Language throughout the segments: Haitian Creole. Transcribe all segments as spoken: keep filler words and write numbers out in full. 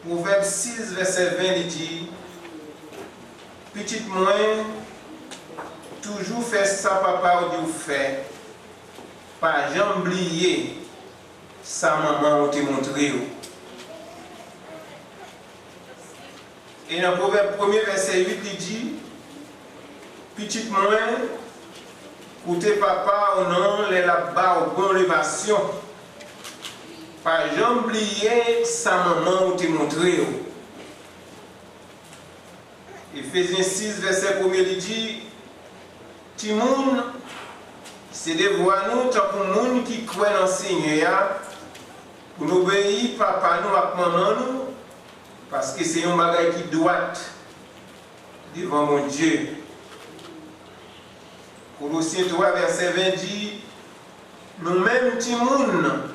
Pwovèb sis, vèsè ven, li di, pitit mwen, toujou fè sa papa w di w fè, pa janm bliye sa manman w te montre w. E nan Pwovèb premye, vèsè uit, li di, pitit mwen, koute papa w nan lè l ap ba w bon levasyon. Pa janm bliye sa manman w te montre w. Efezyen sis, vèsè premye, li di, timoun, se devwa nou tankou moun ki kwè nan Senyè a, pou n obeyi papa nou ak manman nou, paske se yon bagay ki dwat devan Bondye. Kolosyen twa, vèsè ven di, nou menm timoun,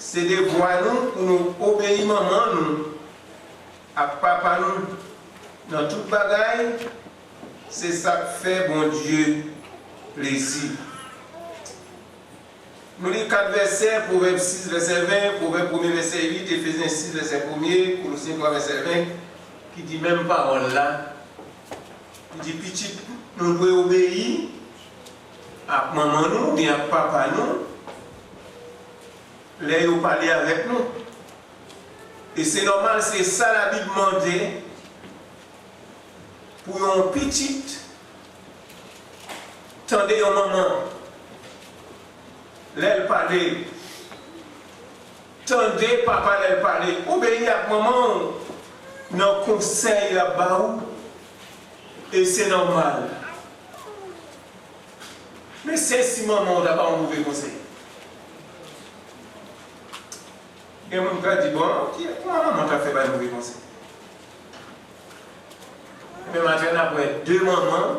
se devwa nou pou nou obeyi manman nou ak papa nou nan tout bagay, se sa k fè Bondye plezi. Nou li kat vèsè, Pwovèb sis, vèsè ven, Pwovèb premye, vèsè uit, Efezyen sis, vèsè premye, Kolosyen twa, vèsè ven, ki di menm pawòl la. Li di, pitit, nou dwe obeyi ak manman nou oubyen ak papa nou lè yo pale avèk nou. E se nòmal, se sa Labib mande pou yon pitit tande yon manman lè l pale, tande papa lè l pale, obeyi ak manman w nan konsèy l ap ba ou, e se nòmal. Men se si manman w ta ba w move konsèy. Gen moun k ap di, bon, ki, kòman manman ta fè bay move konsèy? Men maten n ap wè de manman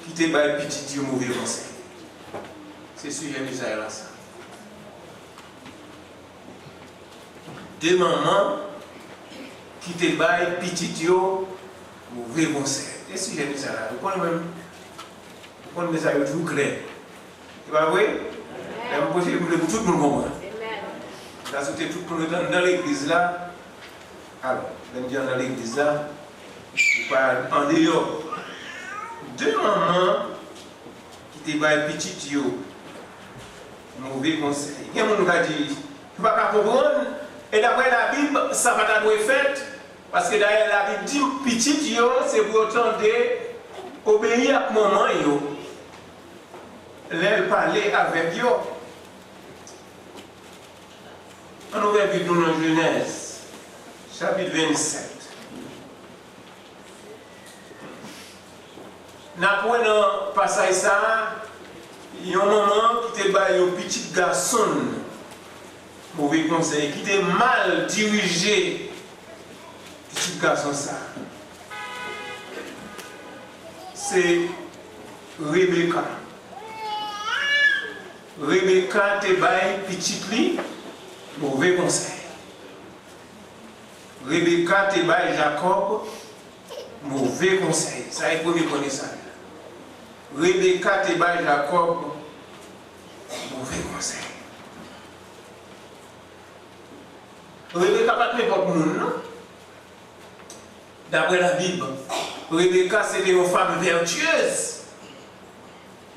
ki te bay pitit yo move konsèy. Se sijè mesaj la sa. De manman ki te bay pitit yo move konsèy. Se sijè mesaj la. Ou konnen menm, ou konnen mesaj yo toujou klè. Se pa vre? Lè m preche, m vle pou tout moun konprann. M ta swete tout moun ret anndan legliz la. Alò, lè m di anndan legliz la, se pa andeyò. De manman ki te bay pitit yo move konsèy. Gen moun ka di, yo pa ka konprann, e daprè Labib, sa pa ta dwe fèt, paske dayè Labib di, pitit yo, se pou yo tande, obeyi ak manman yo lè l pale avèk yo. Ann ouvè Bib nou nan Jenèz, chapit vennsèt. N ap wè nan pasaj sa a, yon manman ki te bay yon pitit gason l move konsèy, ki te mal dirije pitit gason sa a. Se Rebeka. Rebeka te bay pitit li move konsèy. Rebeka te bay Jakòb move konsèy. Sa e premye konesans. Rebeka te bay Jakòb move konsèy. Rebeka pa t nenpòt moun, non. Daprè Labib, Rebeka se te yon fanm vètyez,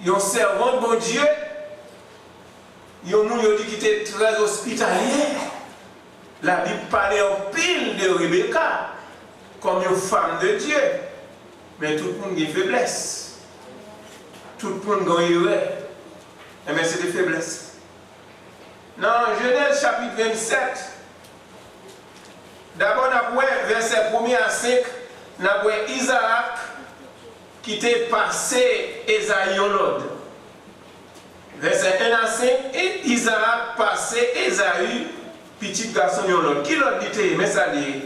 yon sèvant Bondye, yon moun yo di ki te trè ospitalye. Labib pale anpil de Rebeka kòm yon fanm de Dye. Men tout moun gen feblès. Tout moun gen erè. Enben, se te feblès. Nan Jenèz chapit vennsèt, dabò n ap wè vèsè premye a senk, n ap wè Izaak ki te pase Ezayi yon lòd. Vèsè en a senk, e Izaak pase Ezayi, pitit gason l, yon lòd. Ki lòd li te ye? Men sa li ye.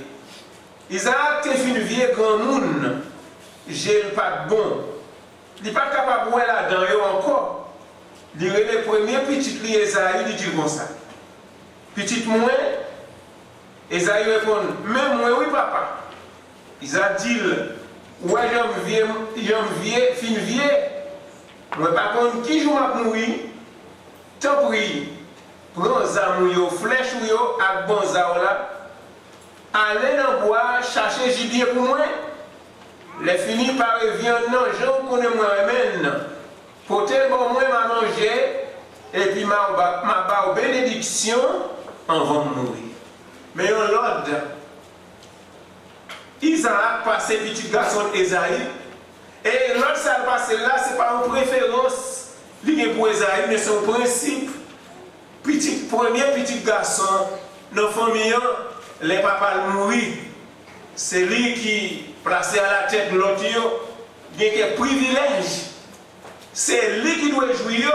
Izaak te fin vye granmoun, je l pa t bon. Li pa t kapab wè ladan yo ankò. Li rele premye pitit li Ezayi, li di l konsa, pitit mwen? Ezayi reponn, men mwen wi, papa. Izaak di l, ou wè jan m vye, jan m vye, fin vye. Mwen pa konn ki jou m ap mouri. Tanpri, pran zam ou yo, flèch ou yo ak banza w la, Ale nan bwa a, chache jibye pou mwen. Lèfini, pare vyann nan jan w konnen mwen renmen l nan. Pote l ban mwen, m a manje, epi m a ba, m a ba w benediksyon anvan m mouri. Men yon lòd. Izaak pase pitit gason l Ezayi. E lòd sa l pase l la, se pa yon preferans li gen pou Ezayi, men se yon prensip. Pitit, premye pitit gason nan fanmi an, lè papa l mouri, se li ki plase alatèt lòt yo, gen kèk privilèj. Se li ki dwe jwi yo.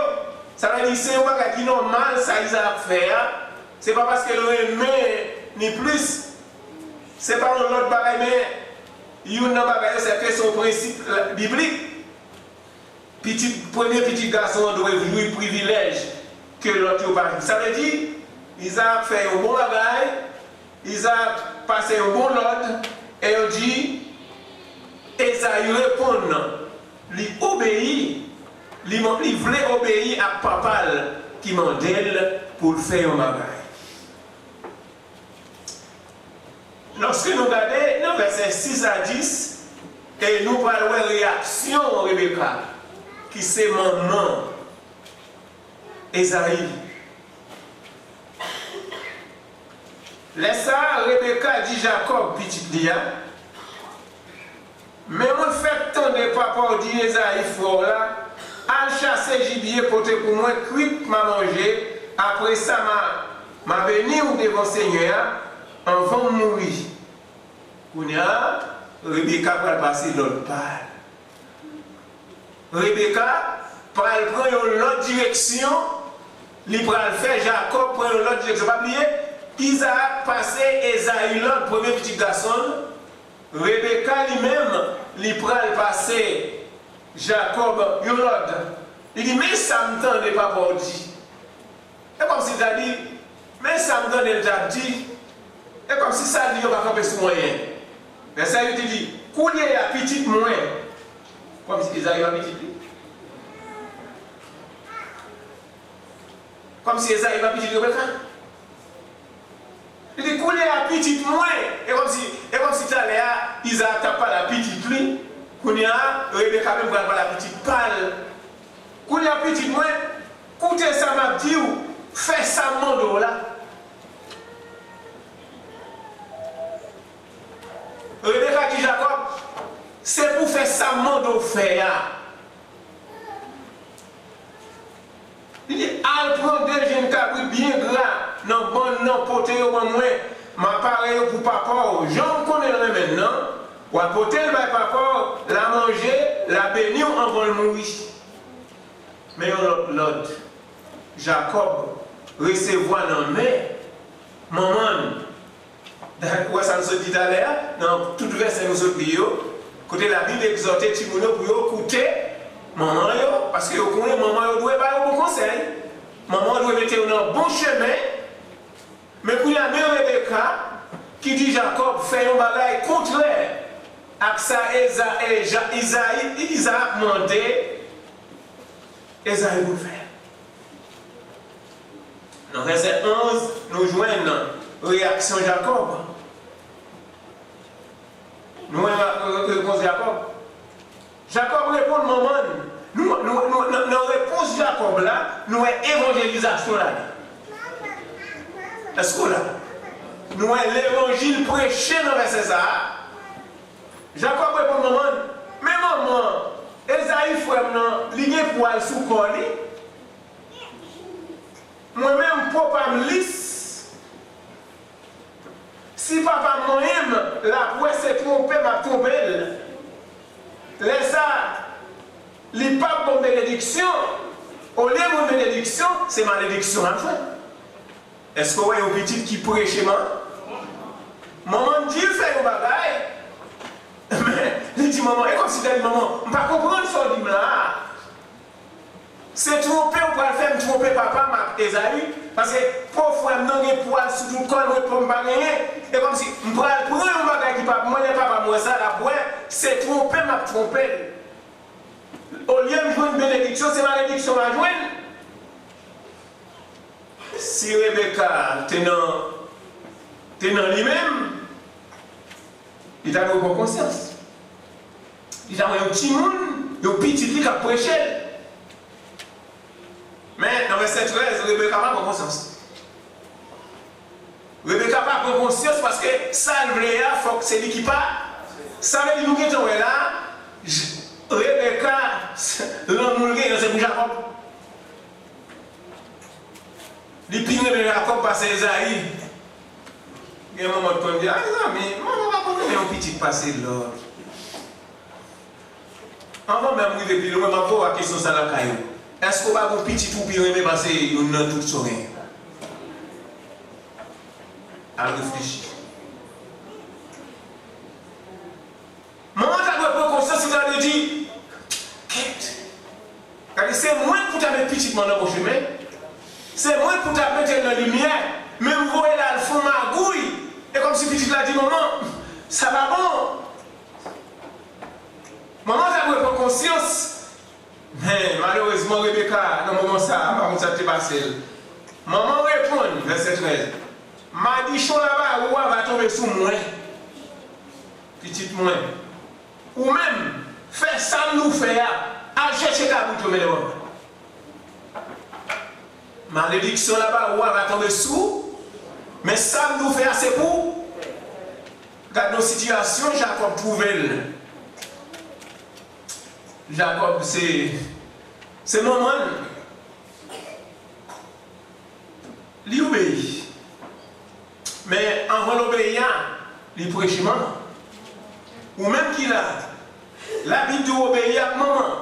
Sa vle di se yon bagay ki nòmal sa Izaak fè a. Se pa paske l renmen ni plis. Se pa yon lòt bagay, men youn nan bagay yo, se ke se yon prensip biblik. Pitit, premye pitit gason an dwe jwi privilèj ke lòt yo pa jwi. Sa vle di, Izaak fè yon bon bagay, Izaak pase yon bon lòd, e yo di, Ezayi reponn, li obeyi, li, li vle obeyi ak papa l ki mande l pou l fè yon bagay. Lòske nou gade nan vèsè sis a dis, e nou pral wè reyaksyon Rebeka, ki se manman Ezayi. Lè sa a, Rebeka di Jakòb, pitit li a, Men mwen fèk tande papa w di Ezayi, frè w la, al chase jibye pote pou mwen, kwit m a manje, apre sa m a, m a beni w devan Senyè a, anvan m mouri. Kounye a, Rebeka pral pase lòd pa l. Rebeka pral pran yon lòt direksyon, li pral fè Jakòb pran yon lòt direksyon. Pa bliye, Izaak pase Ezayi lòd, premye pitit gason l, Rebeka li menm, li pral pase Jakòb yon lòd. Li di, men sa m tande papa w di. E kòmsi l ta di, men sa m tande l t ap di. E kòmsi sa l di yo pa kanpe sou anyen. Vèsè uit li di, kounye a pitit mwen. Kòmsi Ezayi pa pitit li. Kòmsi Ezayi pa pitit Rebeka. Li di, kounye a pitit mwen. E kòmsi, e kòmsi talè a, Izaak t ap pale a pitit li. Kounye a, Rebeka menm pral pale a pitit pa l. Kounye a pitit mwen, koute sa m ap di w, fè sa m mande w la. Rebeka di Jakòb, se pou fè sa m mande w fè a. Li di, al pran de jenn kabrit byen gra nan bann nan, pote yo ban mwen. M a pare yo pou papa w, jan w konnen l renmen l nan. W a pote l bay papa w, l a manje, l a beni w anvan l mouri. Men yon lòt lòd. Jakòb resevwa nan men manman l. Ou wè sa n sot di talè a, nan tout vèsè nou sot li yo, kote Labib egzòte timoun yo pou yo koute manman yo, paske yo konnen manman yo dwe ba yo bon konsèy. Manman yo dwe mete yo nan bon chemen. Men kounye a, men Rebeka ki di Jakòb fè yon bagay kontrè ak sa Eza, e, Ja, Izayi, Izaak mande Ezayi pou l fè. Nan vèsè onz, nou jwenn reyaksyon Jakòb. Nou wè re-, re-, repons Jakòb. Jakòb reponn manman l. Nou, nou, nou, nan, nan repons Jakòb la, nou wè evanjelizasyon ladan. Èske w la? Nou wè levanjil preche nan vèsè sa a. Jakòb reponn manman l, men manman, Ezayi frè m nan, li gen pwal sou kò li. Mwen menm, po pa m lis. Si papa m manyen m, l ap wè se twonpe m ap twonpe l. Lè sa a, li p ap ban m benediksyon. Olye ban m benediksyon, se malediksyon l ap jwenn. Èske w wè yon pitit ki preche man-, manman l di l fè yon bagay, men li di manman, e kòmsi l ta di manman, m pa konprann sa w di m la a. Se twonpe w pral fè m twonpe papa m ak Ezayi, paske po frè m nan gen pwal sou tout kò l, mwen po m pa genyen. E kòmsi m pral pran yon bagay ki pa pou mwen, lè papa m wè sa, l ap wè se twonpe m ap twonpe l. Olye m jwenn benediksyon, se malediksyon m a jwenn. Si Rebeka te nan, te nan li menm, Li ta dwe pran konsyans. Li ta wè yon timoun, yon pitit li k ap preche l. Men, nan vèsè trèz, Rebeka pa pran konsyans. Rebeka pa pran konsyans paske sa l vle a, fòk se li ki pa. Sa vle di nou gentan wè la, J- Rebeka, lanmou l genyen se pou Jakòb. Li pi renmen Jakòb pase Ezayi. Gen manman ki konn di, a mezanmi, manman pa konn renmen yon pitit pase lòt. Anvan menm rive pi lwen, m ap voye kesyon sa lakay ou. Èske w pa gen yon pitit ou pi renmen pase youn nan tout sa w genyen? Al reflechi. Manman ta dwe pran konsyans, li ta dwe di, kèt. Gade, se mwen k pou ta met pitit mwen nan bon chemen. Se mwen k pou ta mete l nan limyè. Men m voye l al fè yon magouy. E kòmsi pitit la di, manman, sa pa bon. Manman ta dwe pran konsyans. Men, malerezman, Rebeka, nan moman sa a, m pa konn sa k te pase l. Manman reponn, vèsè trèz, madichon labarou a va tonbe sou mwen, pitit mwen. Ou menm, fè sa m di w fè a, al chèche kabrit yo, mennen ban mwen. Malediksyon labarou a va tonbe sou, men sa m di w fè a, se pou. Gad yon sitiyasyon Jakòb twouve l. Jakòb se, se manman l. Li obeyi. Men anvan l obeyi a, li preche manman. Ou menm ki la, Labib di w obeyi ak manman.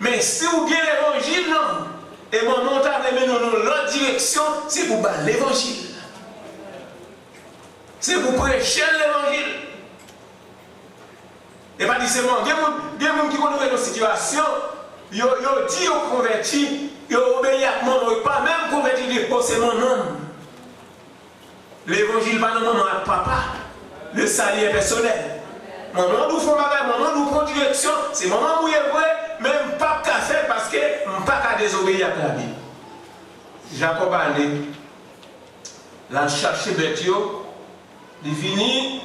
Men si w gen levanjil nan, e manman w ta vle mennen w nan yon lòt direksyon, se pou w ba l levanjil. Se pou w preche l levanjil. E pa di se manman. Gen moun, gen moun ki konn rive nan sitiyasyon, yo, yo di yo konvèti, yo obeyi ak manman, yo pa menm konvèti, yo di, o, se manman m. Levanjil pa nan manman ak papa. Le salut est personnel. Manman w di w fè yon bagay, manman w di w pran direksyon, se manman m ou ye vre, men m p ap ka fè l paske m pa ka dezobeyi ak Labib. Jakòb ale, l al chache bèt yo, li vini,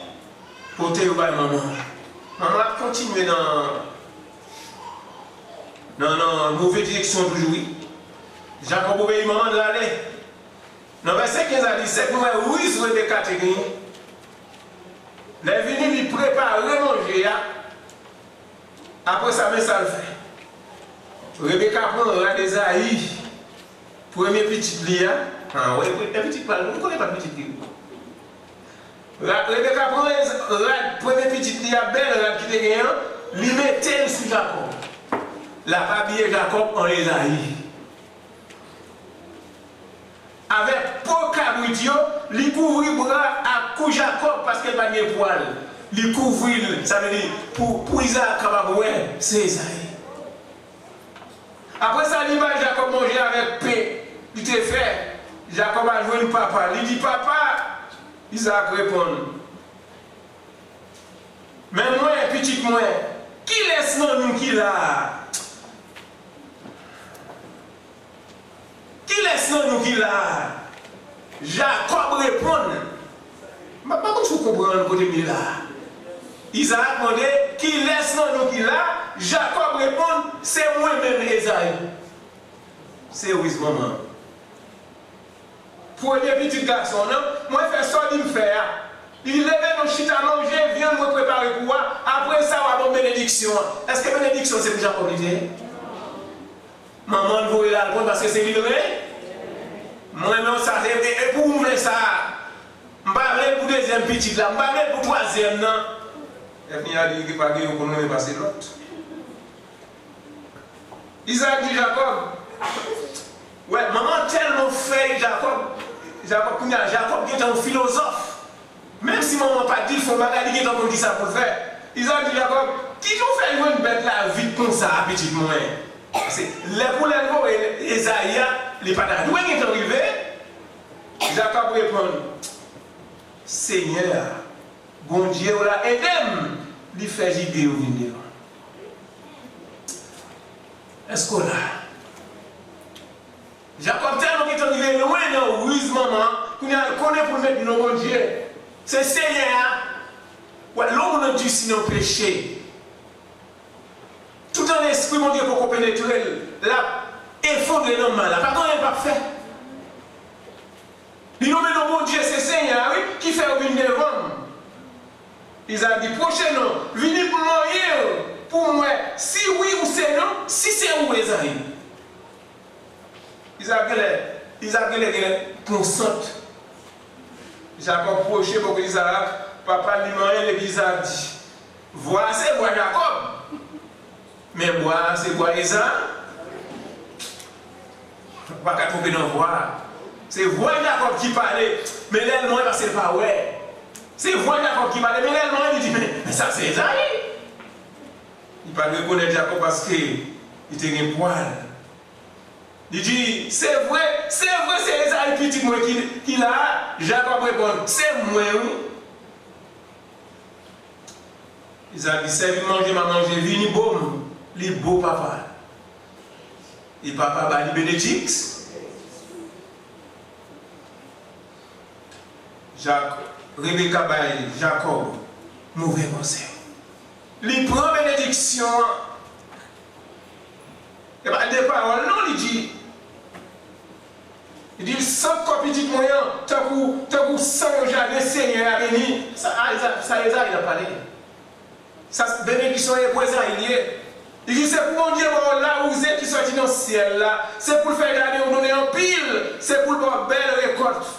pote yo bay manman l. Manman l ap kontinye nan, nan, nan move direksyon toujou, wi. Jakòb obeyi manman l, l ale. Nan vèsè kenz a disèt, nou wè riz Rebeka te genyen. Lè l vini, li prepare manje a. Apre sa, men sa l fè. Rebeka pran rad Ezayi, premye pitit li a. A, wè, e pitit pa l, nou konnen pa pitit li. Ra- Rebeka pran Ez- rad, premye pitit li a, bèl rad ki te genyen an, li mete l sou Jakòb. L ap abiye Jakòb an Ezayi. Avèk po kabrit yo, li kouvri bra ak kou Jakòb, paske l pa t gen pwal. Li kouvri l, sa vle di, pou, pou Izarak kapab wè, se Ezayi. Apre sa, li bay Jakòb manje avèk pen li te fè. Jakòb al jwenn papa l, li di, papa, Izarak reponn, men mwen, pitit mwen, kilès nan nou ki la a? Kilès nan nou ki la a? Jakòb reponn, m pa, pa konn si w konprann kote m ye la a. Izarak mande, kilès nan nou ki la a? Jakòb reponn, se mwen menm, Ezayi. Se riz manman. Premye pitit gason w nan, mwen fè sa w di m fè a. Li leve nou chita manje vyann mwen prepare pou w a. Apre sa, w a ban m benediksyon an. Èske benediksyon se pou Jakòb li te ye? Manman l voye l al pran paske se li l renmen. Mwen menm sa, se, e, e pou ou m vle sa a. M pa vle l pou dezyèm pitit la, m pa vle l pou twazyèm nan. Èvni a di li pa gen yon konn renmen pase lòt. Izarak di Jakòb, wè, manman tèlman fèy Jakòb, Jakòb kounye a, Jakòb gentan yon filozòf. Menm si manman pa di l fè yon bagay, li gentan konn kisa pou l fè. Izarak di Jakòb, kijan w fè jwenn bèt la vit konsa a, pitit mwen? Paske lè pou lè l voye Ezayi a, li pa ta dwe gentan rive. Jakòb reponn, Senyè a, Bondye w la ede m, li fè jibe yo vin devan. Èske w la? Jakòb tèlman gentan rive lwen nan riz manman an, kounye a l konnen pou l met li nan Bondye. Se Senyè a. Wè, lè yon moun andisi nan peche, toutan lespri Bondye poko penetre l, l ap efondre nan mal la. Pa gen anyen l p ap fè. Li nonmen non Bondye, se Senyè a, wi, ki fè yo vin devan m. Izaak di, pwoche non, vini pou m manyen w, pou m wè si wi ou se non, si se ou, Ezayi. Izaak genlè, Izaak genlè gen konsant. Jakòb pwoche bò kote Izaak, papa l, li manyen l, epi Izaak di, vwa a se vwa Jakòb, men bwa a se bwa Ezayi. Ou pa ka twonpe nan vwa a. Se vwa Jakòb ki pale, men lè l manyen, paske l pa wè. Se vwa Jakòb ki pale, men lè l manyen, li di, men, men sa se Ezayi. Li pa t rekonèt Jakòb paske li te gen pwa l. Li di, se vre, se vre, se Ezayi pitit mwen ki, ki la a. Jakòb reponn, se mwen wi. Izaak di, sèvi m manje, m a manje, vini bo m. Li bo papa. E papa ba li benediksyon. Jak, Rebeka bay Jakòb move konsèy. Li pran benediksyon an. E pa de pawòl non, li di. Li di, sant kò pitit mwen an, tankou, tankou san yon jaden, Senyè a beni. Sa, a, sa, sa Ezayi ap pale. Sa, benediksyon e pou Ezayi li ye. Li di, se pou Bondye ba w lawouze ki sòti nan syèl la. Se pou l fè jaden w donnen anpil. Se pou l ba w bèl rekòt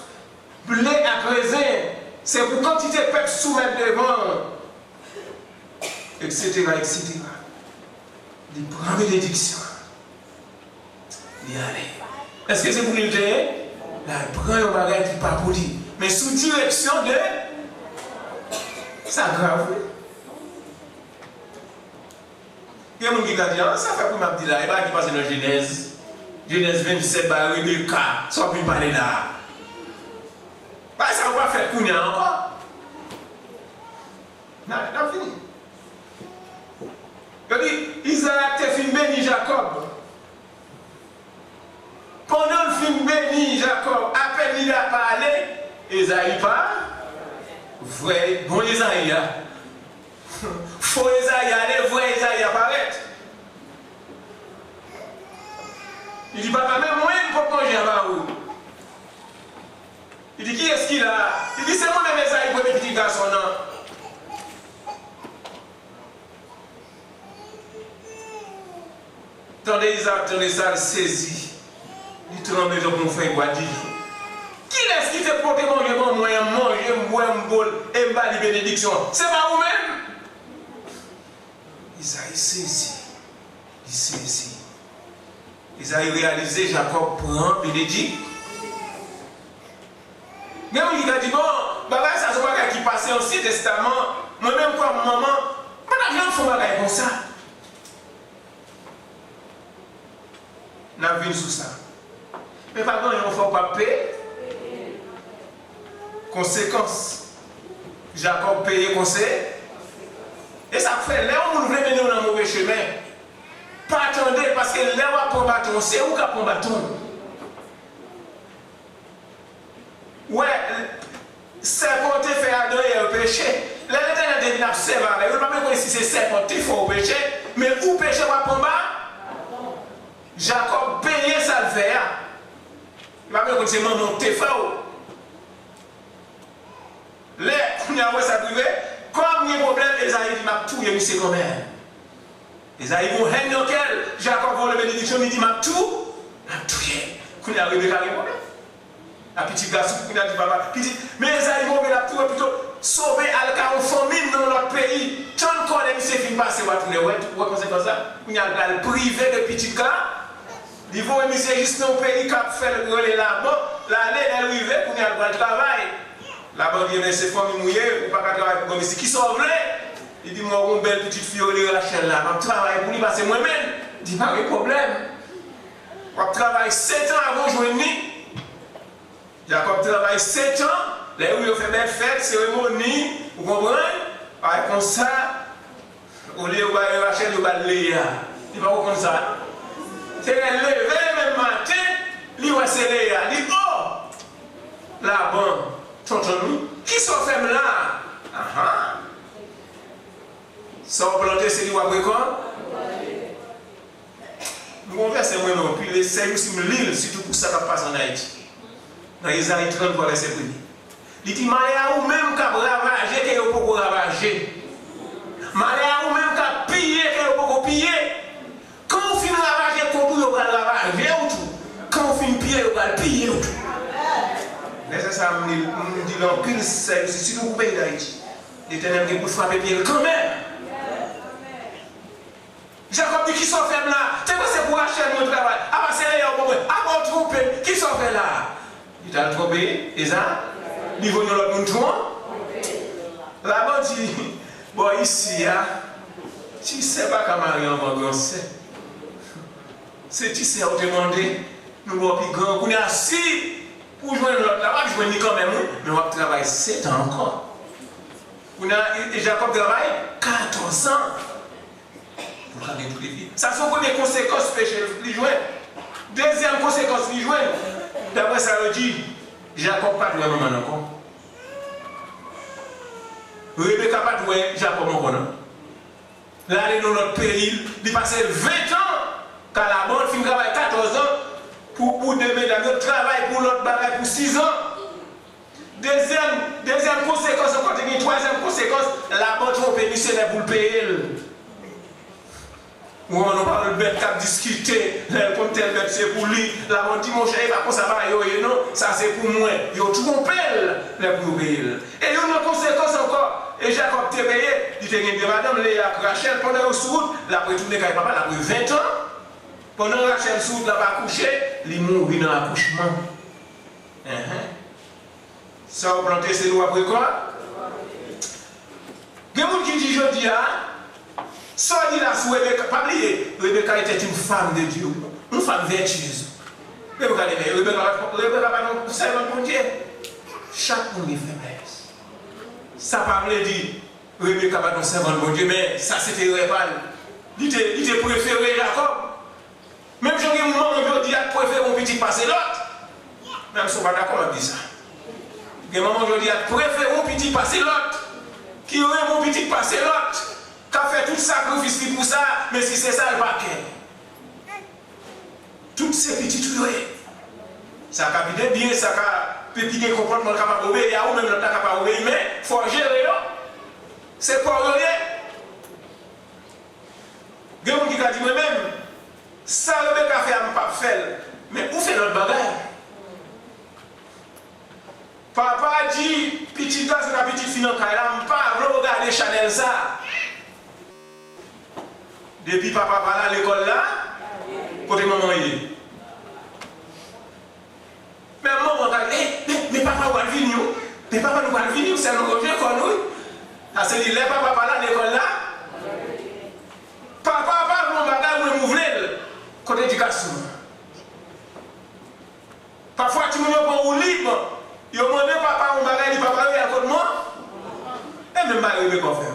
ble ak rezen. Se pou kantite pèp soumèt devan w, etsetera, etsetera. Li pran benediksyon an. Li ale. Èske se pou li l te ye? L al pran yon bagay ki pa pou li. Men sou direksyon de, sa grav, wi. Gen moun ki ka di, a, sa fè pou m ap di la, e bagay ki pase nan Jenèz. Jenèz vennsèt bay Rebeka, sa w ap vin pale la a. Bagay sa yo pa fèt kounye a ankò. N a, n ap fini. Yo di, Izaak te fin beni Jakòb. Pandan l fin beni Jakòb, apèn li la pale, Ezayi pa, vrè, bon Ezayi a. Fo Ezayi ale, vrè Ezayi a parèt. Li di, papa, men mwen, m poko manje anba ou. Li di, kiyès ki la a? Li di, se mwen menm, Ezayi, premye pitit gason w nan. Tande Izaak, tande sa, l sezi. Li tranble tankou yon fèy bwa. Di, kilès ki te pote manje ban mwen an, m manje, m bwè, m bo l, e m ba li benediksyon? Se pa ou menm? Izayi sezi. Li sezi. Izayi reyalize Jakòb pran benedik. Gen moun ki ka di, bon, bagay sa se yon bagay ki pase Ansyen Testaman. Mwen menm kòm manman, m pa t ap janm fè yon bagay konsa. N ap vin sou sa. Men pa gen anyen w fè w p ap peye konsekans. Jakòb peye konse-, e sa k fè, lè yon moun vle mennen w nan move chemen, pa tande l, paske lè w ap pran baton, se ou k ap pran baton. Wè, sèpan te fè Adan e Èv peche. Lè Letènèl te vin ap sèvi avè yo, li pa t konn si se sèpan te fè w peche, men ou peche, w ap anba. Jakòb peye sa l fè a. Li pa t konn se manman w te fè w. Lè, kounye a, wè sa k rive, kòm gen pwoblèm, Ezayi di, m ap touye misye kanmenm. Ezayi gon hèn nan kè l. Jakòb voye benediksyon, li di, m ap tou-, m ap touye l. Kounye a, Rebeka gen pwoblèm. A pitit gason, kounye a, di papa, pitit, men Ezayi move, l ap touye, pito sove al ka yon fanmi nan yon lòt peyi. Tann kòlè misye fin pase, w a tounen wè, wè konsekans la. Kounye a, l pral prive de pitit la. Li voye misye jis nan yon peyi k ap fè l rele Laban. L ale, lè l rive, kounye a, l pral travay. Laban di, ebyen, se fanmi m ou ye, ou pa ka travay pou granmesi. Kisa w vle? Li di, mwen wè yon bèl pitit fi yo rele Rachèl la, m ap travay pou li, pase mwen menm. Di, pa gen pwoblèm. W ap travay sèt an avan w jwenn li. Jakòb travay sèt an, lè yo fè bèl fèt, seremoni, ou konprann? Bagay konsa, olye yo ba Rachèl, yo ba l Leya. Li pa konprann sa. Se lè l leve menm maten, li wè se Leya. Li, o! Laban, tonton nou, kisa w fè m la a? Ahan! Sa w plante, se li w ap rekòlte. M gon vèsè mwen renmen anpil, e sèyou si m li l, sitou pou sa k ap pase ann Ayiti. Nan Ezayi tranntwa, vèsè premye. Li di, malè a ou menm k ap ravaje ke yo poko ravaje. Malè a ou menm k ap piye ke yo poko piye. Kan w fin ravaje kont ou, yo pral ravaje w tou. Kan w fin piye, yo pral piye w tou. Vèsè sa a, m li, m di l anpil, sèyou si, sitou pou peyi Dayiti. Letènèl gen pou l frape pye l kanmenm. Jakòb di, kisa w fè m la? Te panse pou Rachèl mwen travay. Apa se Leya w ban mwen. Apa w twonpe m? Kisa w fè la? Li t al twonpe Eza. Li jwenn yon lòt moun twonpe. Laban di, bò isi a, ti sè pa ka mare anvan gran sè. Se ti sè a ou te mande, nou ba w pi gran. Kounye a, si pou jwenn lòt la, w ap jwenn li kanmenm, wi, men w ap travay sèt an ankò. Kounye a, e, e Jakòb travay katòz an pou l ka gen tout li. Sa se yon premye konsekans peche li jwenn. Dezyèm konsekans li jwenn, daprè sa yo di, Jakòb pa t wè manman l ankò. Rebeka pa t wè Jakòb ankò, non. L ale nan lòt peyi, li pase ven tan ka Laban, l fin travay katòz an pou, pou de medam yo, l travay pou lòt bagay pou sis an. Dezyèm, dezyèm konsekans ankò, te gen twazyèm konsekans, Laban twonpe misyonè pou l peye l. Ou konprann, yon pawòl bèt k ap diskite, lè l konn tèl bèt se pou li, Laban di, monchè, e pa konsa bagay yo ye non, sa se pou mwen. Yo twonpe l lè pou yo peye l. E youn nan konsekans ankò, e Jakòb te peye, li te gen de madanm, Leya ak Rachèl, pandan yo sou wout, l ap retounen kay papa l apre ven tan. Pandan Rachèl sou wout l ap akouche, li mouri nan akouchman. Enhen. Sa w plante, se li w ap rekòlte. Gen moun ki di jodi a, sa w di la sou Rebeka, pa bliye, Rebeka était une femme de Dieu, une femme vertueuse. Rebeka te bèl, Rebeka, Rebeka pa t yon sèvant Bondye. Chak moun gen feblès. Sa pa vle di Rebeka pa t yon sèvant Bondye, men sa se te erè pa l. Li te, li te prefere Jakòb. Menm jan gen manman jodi a k prefere yon pitit pase lòt. Menm si w pa dakò, m ap di sa. Gen manman jodi a k prefere yon pitit pase lòt. Ki renmen yon pitit pase lòt. K ap fè tout sakrifis li pou sa, men si se sa, l pa kè. Tout se pitit ou yo ye. Sa ka vide byen, sa ka pe pi gen konpòtman, l kapab obeyi a ou, menm lòt la kapab obeyi, men fò w jere yo. Se pa w yo ye. Gen moun ki ka di mwen menm, sa Rebeka fè a, m p ap fè l. Men ou fè lòt bagay. Papa di pitit la, se pa pitit fi nan kay la, m pa vle w gade chanèl sa. Depi papa pa la lekòl la, kote manman ye? Men manman ka, eh, men, men papa pral vini, wi. Men papa nou pral vini, wi, sèlman ranje kò nou, wi. Sa se li, lè papa pa la lekòl la, papa pa vle yon bagay, ou menm ou vle l. Kote edikasyon an? Pafwa timoun yo pran woulib, yo mande papa yon bagay, li pa pare, y al kot manman. E menm bagay Rebeka fè.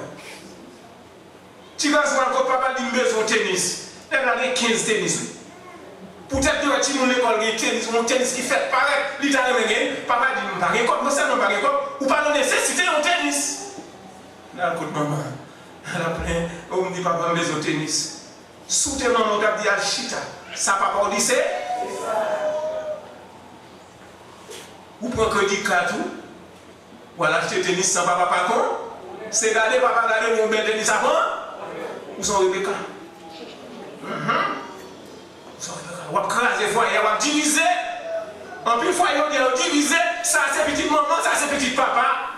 Ti gason al kot papa l, di, m bezwen yon tenis. Nèg la gen kenz tenis, wi. Poutèt li wè timoun lekòl gen tenis, yon tenis ki fèt parèt, li ta renmen gen, papa di, m pa gen kòb, mwen sèlman pa gen kòb, ou pa nan nesesite yon tenis. L al kot manman. L ap plenn, o, m di papa m bezwen tenis. Si w te manman w, w t ap di al chita. Sa papa w di se? Ou pran kredi kat ou, w al achte tenis san papa pa konn. Se gade papa gade w yon bèl tenis a pran. Ou se yon Rebeka. Mhm. Ou se yon Rebeka. W ap kraze fwaye a, w ap divize. Anpil fwaye yo gen yo divize. Sa se pitit manman, sa se pitit papa.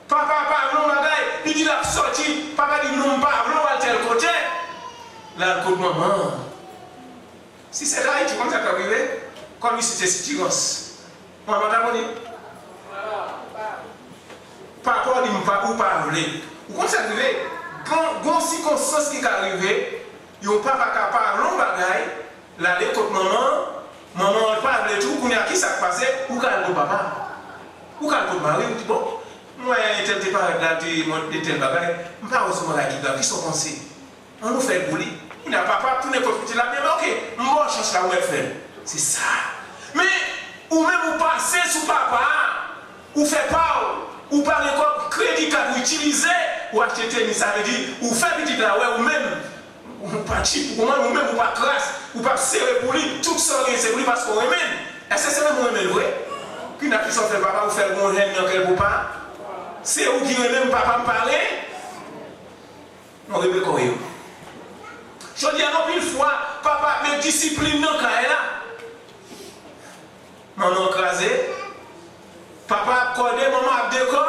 Papa pa vle yon bagay, li di l ap sòti. Papa di, non, m pa vle w al tèl kote. L al kot manman. Si se t Ayiti, ou konn sa k t ap rive? Kòm isi se sitirans. Manman ta konnen. Papa w di m pa, ou pa vle. Ou konn sa k rive? Gon, gon sikonstans ki ka rive, yon papa ka pa vle yon bagay, l ale kot manman, manman an pa vle tou, kounye a ki sa k pase? Ou ka al kot papa. Ou ka al kot mari, ou di, bon, m wè entèl te parèt la, te mande tèl bagay, m pa wè se yon bagay ki grav, kisa w panse? Ann nou fè l pou li. Kounye a papa ap tounen kot pitit la, men oke, m ba w chans la, ou mèt fè l. Se sa. Men, ou menm ou pase sou papa a, ou fè pa w, ou pa gen kòb, kredi kat ou itilize, Ou achte tenis, sa vle di ou fè pitit la wè ou menm, ou pa tchip, ou konprann, ou menm ou pa kras, ou pa sere pou li, tout sa w gen se pou li paske w renmen l. Èske se menm ou renmen l vre? Kidnap fi sa w fè l papa, ou fè l gon hèn nan kè l pou pa. Se ou ki renmen m, papa m pare. Non, Rebeka w ye. Jodi a, anpil fwa, papa ap met disiplin nan kay la. Manman kraze, papa ap kòde, manman ap dekò.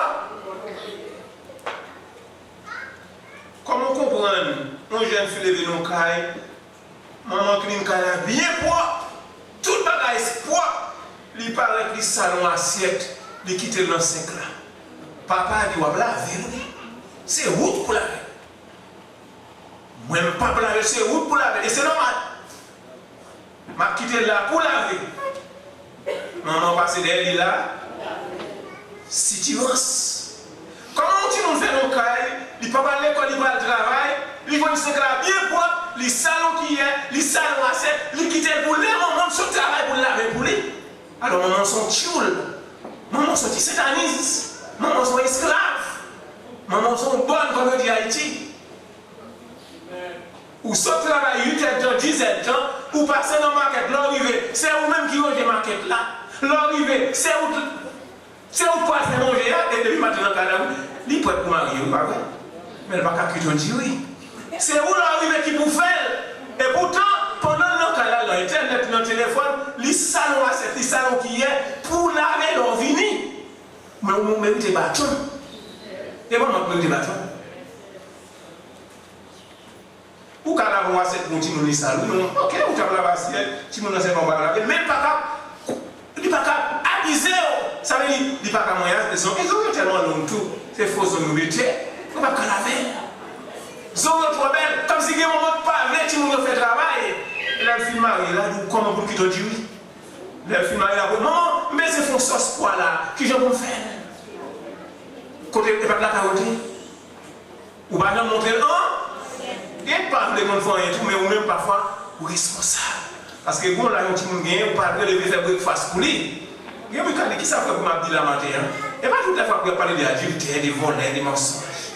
Kòman w konprann yon jèn fi leve nan kay, manman klin kay la byen pwòp, tout bagay pwòp, li parèt, li sal yon asyèt, li kite l nan senk la. Papa a di, w ap lave l wi. Se ou k pou lave l. Mwen, m p ap lave l, se ou k pou lave l. E se nòmal. M ap kite l la pou lave. Manman pase dèyè li la. Sitirans. Kòman yon timoun fè nan kay, li pa pral lekòl, li pral travay, li jwenn senk la byen pwòp, li sal yon kiyè, li sal yon asyèt, li kite l pou lè manman l sot travay pou l lave l pou li. Alò manman se yon tyoul. Manman se yon ti sentaniz. Manman se yon esklav. Manman se yon bòn, kòm yo di Ayiti. Ou sot travay uit èdtan, dis èdtan, ou pase nan makèt, lè w rive, se ou menm ki ranje makèt la. Lè w rive, se ou, se ou k pral fè manje a, e depi maten nan kay la, wi, li prèt pou marye, wi, pa vre? Men l pa ka kwit yon diri. Se ou lè w rive ki pou fè l. E poutan, pandan l nan kay la, nan entènèt, nan telefòn, li sal yon asyèt, li sal yon kiyè pou w lave lè w vini. Men ou merite baton. E manman k merite baton. Ou ka lave yon asyèt pou yon timoun li sal, wi, non. Oke, ou t ap lave asyèt, timoun nan sèlman w pa lave l, men li pa ka, li pa ka abize w. Sa vle di, li pa ka manyen asyèt, zong, e zong yo tèlman long tou, se fo zong yo mete, yo p ap ka lave l. Zong yo twò bèl, kòmsi gen manman k pa vle timoun yo fè travay. E lè l fin marye, l a di w kòman pou l kite w diri. Lè l fin marye, l ap di, manman, m bezwen fè yon sòs pwa la, kijan pou m fè l? Kote epat la ka wote? Ou pa janm montre l, an? Gen pa vle konn fè anyen tou, men ou menm pafwa, ou responsab. Paske gon la yon timoun genyen, ou pa dwe leve fè brekfas pou li. Gen moun ka di, kisa frè pou m ap di la maten an? E pa tout lè frè ap pale de adiltè, de vòlè, de mansonj.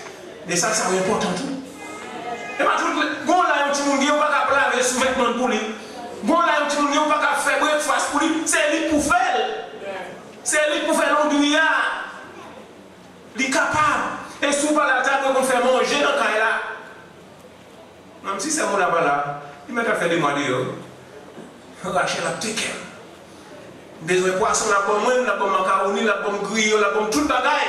Men sa, sa enpòtan tou. E pa tout lè, gon la yon timoun genyen, ou pa ka lave souvètman l pou li. Gon la yon timoun genyen, ou pa ka fè brekfas pou li. Se li k pou fè l. Se li k pou fè londri a. Li kapab. E si w pa la, l ta dwe konn fè manje nan kay la. Menm si sè mwen la pa la, li mèt ap fè de mwa deyò. Rachel ap teke m. M bezwen pwason, l ap ban mwen, l ap ban m makawoni, l ap ban m griyo, l ap ban m tout bagay.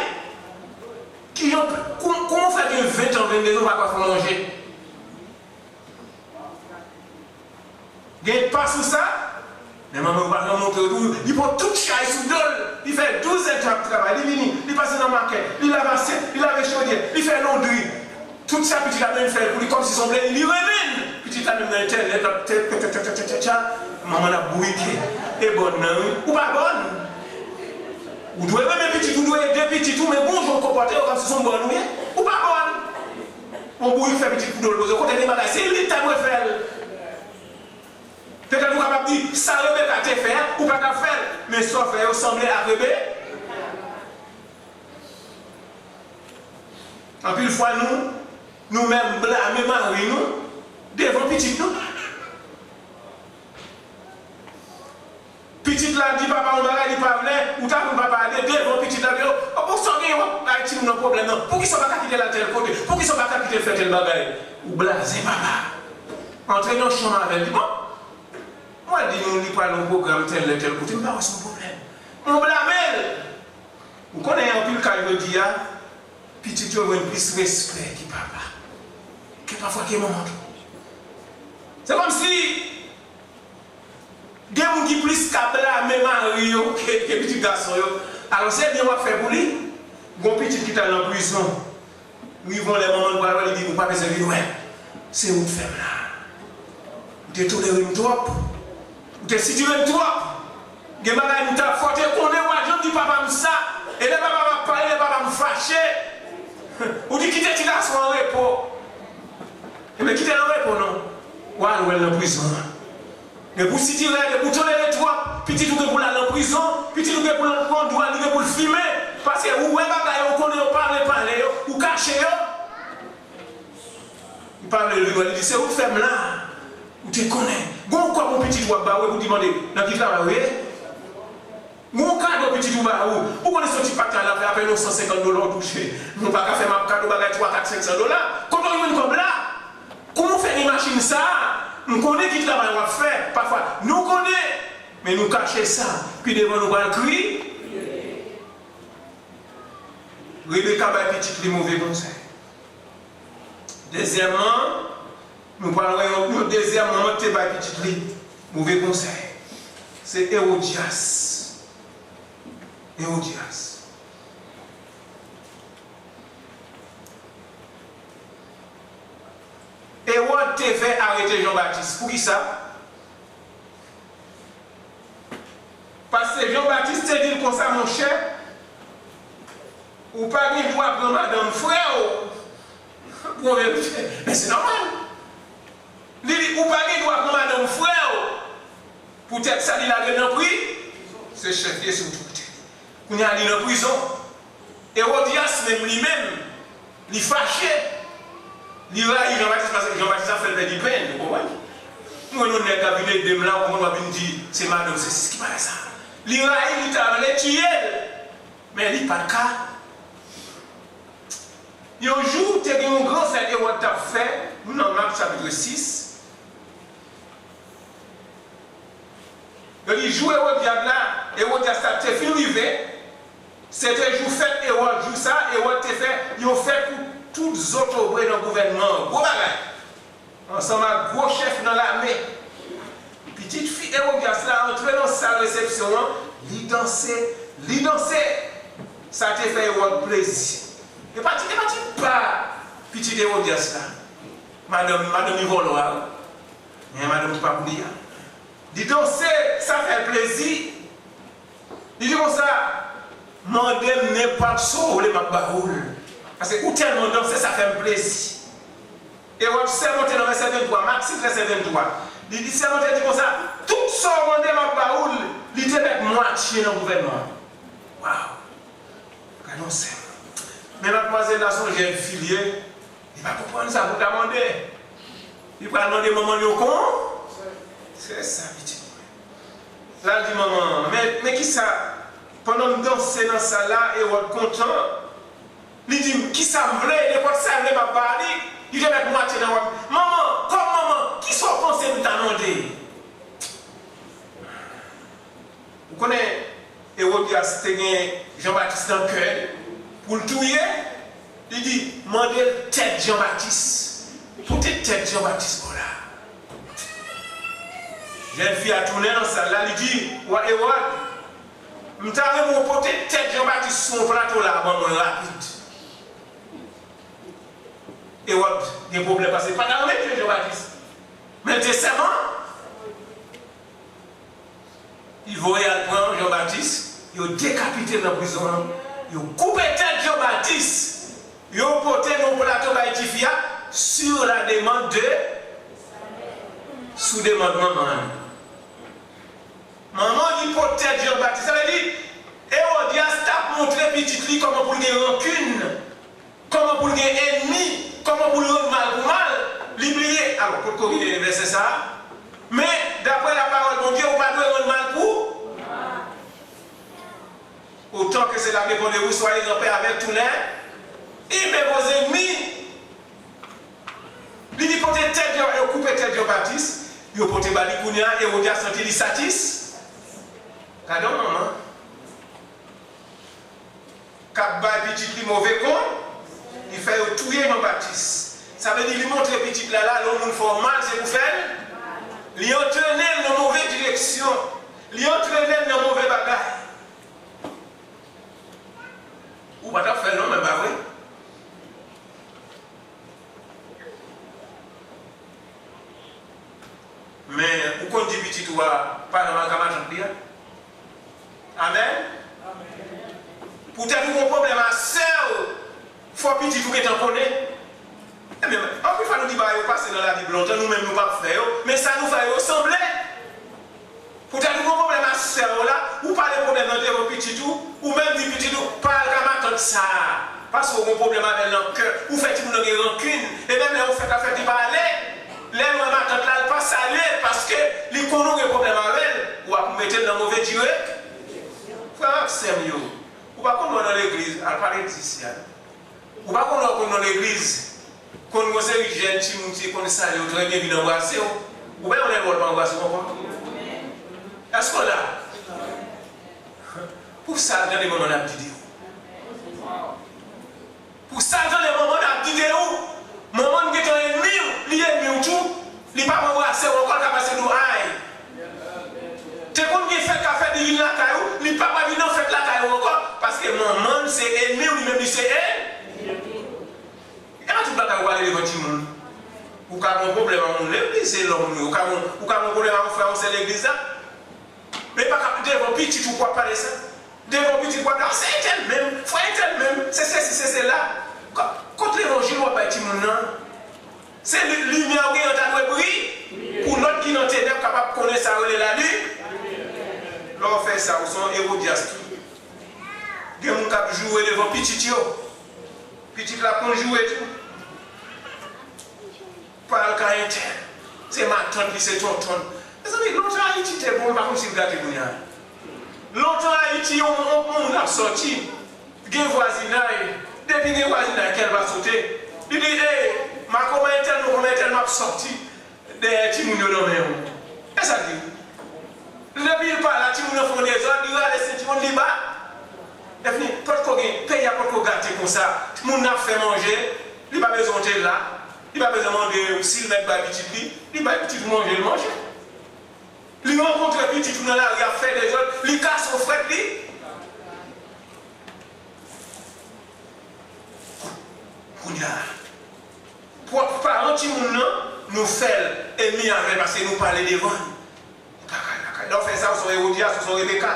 Kijan, kouman, kouman w fè gen ven tan, venndez an, w pa ka fè manje? Gen pa sou sa? Men manman yo pa janm montre w tou, li pran tout chay sou do l, li fè douz èdtan ap travay, li vini, li pase nan makèt, li lave asyèt, li lave chodyè, li fè londri. Tout sa pitit la menm fè l pou li kòmsi se yon plezi, li renmen l. Pitit la menm nan entènèt, l ap tè, tè, tè, tè, tè, tè, tè, manman l ap bourike. E bòn nan, wi. Ou pa bòn. Ou dwe renmen pitit, ou dwe ede pitit ou, men gon jan w konpòte yo kòmsi se yon bòn ou ye. Ou pa bòn. Yon bourik fè pitit pou do l poze. Kote gen bagay, se li ki ta dwe fè l. Petèt ou kapab di, sa Rebeka te fè a, ou pa t ap fè l. Men sa w fè yo sanble ak Rebe. Anpil fwa nou, nou menm blame mari nou devan pitit nou. Pitit la di papa yon bagay li pa vle, ou ta konn papa a de devan pitit la di, o, o, pou sa w genyen w ap bay timoun nan pwoblèm nan, poukisa w pa ka kite l al tèl kote, poukisa w pa ka kite l fè tèl bagay? Ou blaze papa. Antre nan chanm avè l, di, bon, mwen di nou li pral yon pwogram tèl lè tèl kote, m pa wè se yon pwoblèm. Ou blame l. Ou konnen anpil kay jodi a, pitit yo jwenn plis respè ki papa. Ke pafwa ke manman tou. Se kòmsi gen moun ki plis ka blame mari yo ke, ke pitit gason yo. Alò se byen w ap fè pou li. Gon pitit ki t al nan prizon. Rive yon lè manman l pral wè, li di, ou pa bezwen vin wè m. Se ou k fè m la. Ou te tolere m twòp. Ou te sitire m twòp. Gen bagay m t ap fè, w te konnen, ou pa janm di papa m sa. E lè papa m ap pale, lè papa m fache, ou di kite ti gason an repo. Ebyen kite l an repo non. W al wè l nan prizon an. Depi w sitire, depi w tolere twòp, pitit ou gen pou l al nan prizon, pitit ou gen pou l pran dwòl, li gen pou l fimen. Paske ou wè bagay yo, ou konnen yo pa vle pale yo, ou kache yo. pa vle l vin wè, li di, "Se ou k fè m la. Ou te konnen. Gon kòb yon pitit ou ap ba ou, epi w di mande, nan ki travay ou ye? Gon kado pitit ou ba ou. Ou konnen se yon ti pata l ap fè, apèn yon san senkant dola ou touche. Nou pa ka fè m ap kado bagay twa, kat, senk san dola. Kote w jwenn kòb la? Kòman w fè gen machin sa a? M konnen ki travay w ap fè. Pafwa, nou konnen, men nou kache sa. Pi devan nou pral kri." Rebeka bay pitit li move konsèy. Dezyèmman, nou pral wè yon, yon dezyèm manman te bay pitit li move konsèy. Se Ewodyas. Ewodyas. Ewòd te vle arete Jan Batis. Poukisa? Paske Jan Batis te di l konsa, "Monchè, ou pa gen dwa pran madanm frè w pou yon verite." Men se nòmal. Li di, "Ou pa gen dwa pran madanm frè w." Poutèt sa, li lage l nan pri-, se chèf li, se otorite li. Kounye a, li nan prizon. Ewodyas menm, li menm, li fache. Li rayi Jan Batis paske Jan Batis ap fè l pèdi pen, ou konprann? Mwen, yon nèg ap vin ede m la, ou konprann, w ap vin di, "Se madanm, se sis ki bagay sa." Li rayi, li ta vle tiye l. Men li pa t ka. Yon jou, te gen yon gran fèt Ewòd t ap fè, nou nan Mak chapit sis. Yo di jou Ewodyad la, Ewodyas la te fin rive, se te jou fèt Ewòd. Jou sa, Ewòd te fè yon fèt pou tout zotobre nan gouvènman an. Gwo bagay! Ansanm ak gwo chèf nan lame. Pitit fi Ewodyas la antre nan sal resepsyon an, li danse, li danse. Sa te fè Ewòd plezi. E pa ti, e pa ti pa pitit Ewodyas la. Madanm, madanm li vòlò a, wi. Men madanm ki pa pou li a. Li danse, sa fè l plezi. Li di konsa, "Mande m nenpòt sa w vle, m ap ba ou l. Paske ou tèlman danse, sa fè m plezi." Ewòd sèmonte nan vèsè venntwa, Mak sis, vèsè venntwa. Li di, sèmonte di konsa, "Tout sa w mande m, m ap ba ou l." Li te mèt mwatye nan gouvènman an. Waw! Gade yon sèl. Men madmwazèl la se yon jèn fi l ye. Li pa konprann sa pou l ta mande. Li pral mande manman l yon kon-, se sa, pitit mwen. L al di manman an, "Men, men kisa, pandan m danse nan sal la, Ewòd kontan, li di m, 'Kisa m vle, nenpòt sa l vle, m ap ba li.'" Li te mèt mwatye nan wòb. "Manman, kòm manman, kisa w panse m ta mande?" Ou konnen, Ewodyas te gen Jan Batis nan kè l pou l touye. Li di, "Mande l tèt Jan Batis. Pote tèt Jan Batis bò la." Jèn fi a tounen nan sal la, li di, "Wa Ewòd, m ta renmen w pote tèt Jan Batis sou yon plato la ban mwen rapid." Ewòd gen pwoblèm paske li pa ta renmen touye Jan Batis. Men l te sèman. Li voye al pran Jan Batis, yo dekapite l nan prizon an, yo koupe tèt Jan Batis, yo pote l nan yon plato bay tifi a, sur la demande de, sou demann manman l. Manman li pote tèt Jan Batis, sa vle di, Ewodyas t ap montre pitit li kòman pou l gen rankin. Kòman pou l gen ènmi? Kòman pou l rann mal pou mal? Li bliye. Alò, potko gen vèsè sa a. Men, daprè lapawòl Bondye, ou pa dwe rann mal pou. Autant que cela dépend de vous, soyez en paix avec tous les, et même vos ennemis. Li di pote tèt Jan, yo koupe tèt Jan Batis, yo pote ba li kounye a, Ewodyas santi li satis. Gade yon manman k ap bay pitit li move kon, li fè yo touye Jan Batis. Sa vle di li montre pitit la la, lè yon moun fè w mal, se pou fè l. Li antrene l nan move direksyon. Li antrene l nan move bagay. Ou pa t ap fè l non, men pa vre? Men, ou konn di pitit ou a, pa nan mal ka matant li a? Amèn? Poutèt ou gen pwoblèm ak sè w, fò pitit ou gentan konnen. Ebyen, anpil fwa nou di bagay yo pase nan Labib lontan, nou menm nou p ap fè yo, men sa nou fè yo sanble. Poutèt ou gen pwoblèm ak sè w la, ou pale pwoblèm nan devan pitit ou, ou menm di pitit ou, pa al ka matant sa a. Paske w gen pwoblèm avè l nan kè, ou fè timoun nan gen rankin, e menm lè ou fèt afè li pa ale, lè l wè matant la, l pa salye l, paske li konnen w gen pwoblèm avè l, w ap mete l nan move dirèk. Frè ak sè m yo, ou pa konn wè nan legliz, al pale di sya. Ou pa konn wè konn nan legliz, konn gon seri jèn timoun ki konn salye w trè byen vin anbrase w. Ou pa yon lè l wè l pa anbrase w ankò. Èske w la? Pou sa, gade manman n ap di de ou. Pou sa, gade manman n ap di de ou. Manman n gentan enmi w, li enmi w tou. Li pa pran brase w ankò, l ka pase nou ay. Te konn gen fèt ka fèt, li vin lakay ou, li pa pral vin nan fèt lakay ou ankò, paske manman n se enmi w, li menm li se enmi. E pa tout bagay ou pale devan timoun. Ou ka gen pwoblèm ak moun legliz, se lòm ou ye. Ou ka gen, ou ka gen pwoblèm ak yon frè, yon sè legliz la. Men pa ka devan pitit ou pou w ap pale sa. Devan pitit ou ap di, "Ah, se entèl menm, frè entèl menm, se sesi, se sela." Ko-, kot levanjil w ap bay timoun nan? Se li-, limyè ou genyen an ta dwe briye pou lòt ki nan tenèb kapab konnen sa yo rele lali. Lè w fè sa, ou se yon Ewodyas tou. Gen moun k ap joure devan pitit yo. Pitit la konn joure tou. Pa al kay entèl. Se matant li, se tonton l. Mezanmi, lontan Ayiti te bon, pa kòmsi l gate kounye a. Lontan Ayiti, yon, yon, yon moun ap sòti, gen vwazinay, depi gen vwazinay, kè l va sote. Li di, "Ey, makomè entèl, makomè entèl, m ap sòti dèyè timoun yo nan men w." E sa l di. Depi l pa la, timoun nan fè yon dezòd, li rale sentiwon l, li bat. Lè fini, potko gen, peyi a potko gate konsa. Timoun nan ap fè manje, li pa bezwen w te la, li pa bezwen mande w si l mèt bay pitit li, li bay pitit ou manje, l manje. Li rankontre pitit ou nan lari ap fè dezòd, li kase w frèt li. Kounye a, pwòp paran timoun nan, nou fè l enmi avè l paske nou pale devan l. Ou pa ka lakay. Lè w fè sa, ou se yon Ewodyas, ou se yon Rebeka.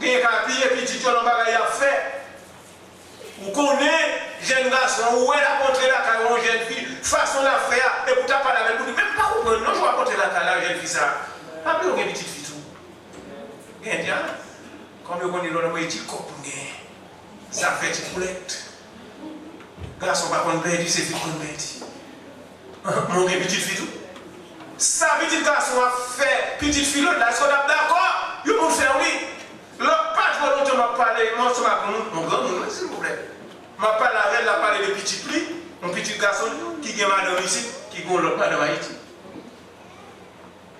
Genyen k ap piye pitit yo nan bagay y ap fè. Ou konnen, jèn gason, ou wè l ap antre lakay yon jèn fi, fason l ap fè a, epi w ta pale avè l, ou di, "Men m pa konprann non, jan w ap antre lakay la, jèn fi sa a." Pa bliye w gen pitit fi tou. Gen dja, kòm yo konnen lòt anvoye ti kòb pou genyen. Sa fè ti koulèt. Gason pa konn pèdi, se fi k konn pèdi. Mwen gen pitit fi tou. Sa pitit gason ap fè pitit fi lòt la, èske w t ap dakò? Yon moun fè w li. Lòt pa twò lontan m ap pale, m ansanm ak yon moun, yon granmoun, wi, silvouplè. M ap pale avè l, l ap pale de pitit li, yon pitit gason li, ki gen madanm isit, ki gen yon lòt madanm Ayiti.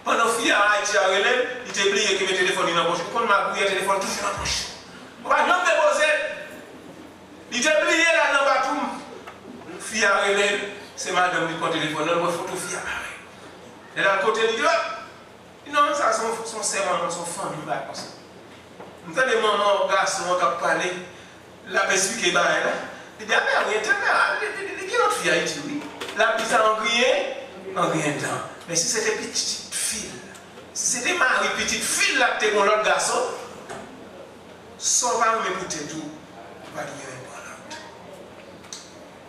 Pandan fi a Ayiti a rele l, li te bliye ke met telefòn li nan pòch. Ou konn magouyè telefòn toujou nan pòch. Ou pa janm depoze l. Li te bliye l al nan batwoum. Fi a rele l, se madanm li pran telefòn nan, l wè foto fi a parèt. Lè l al kote li, li di, "Oh!" Li di, "Non, sa se yon, se yon sè manman, se yon fanmi, bagay konsa." M tande manman gason an k ap pale, l ap esplike bagay la. Li di, "A, men, wi, entèl, men, a, li, li, li, li gen lòt fi Ayiti, wi." L ap di sa an griyen, an griyen dan. Men si se te pitit fi l, si se te mari pitit fi l la k te gen yon lòt gason, sa w pa renmen pou tèt ou, ou pa t gen yon pran lòt.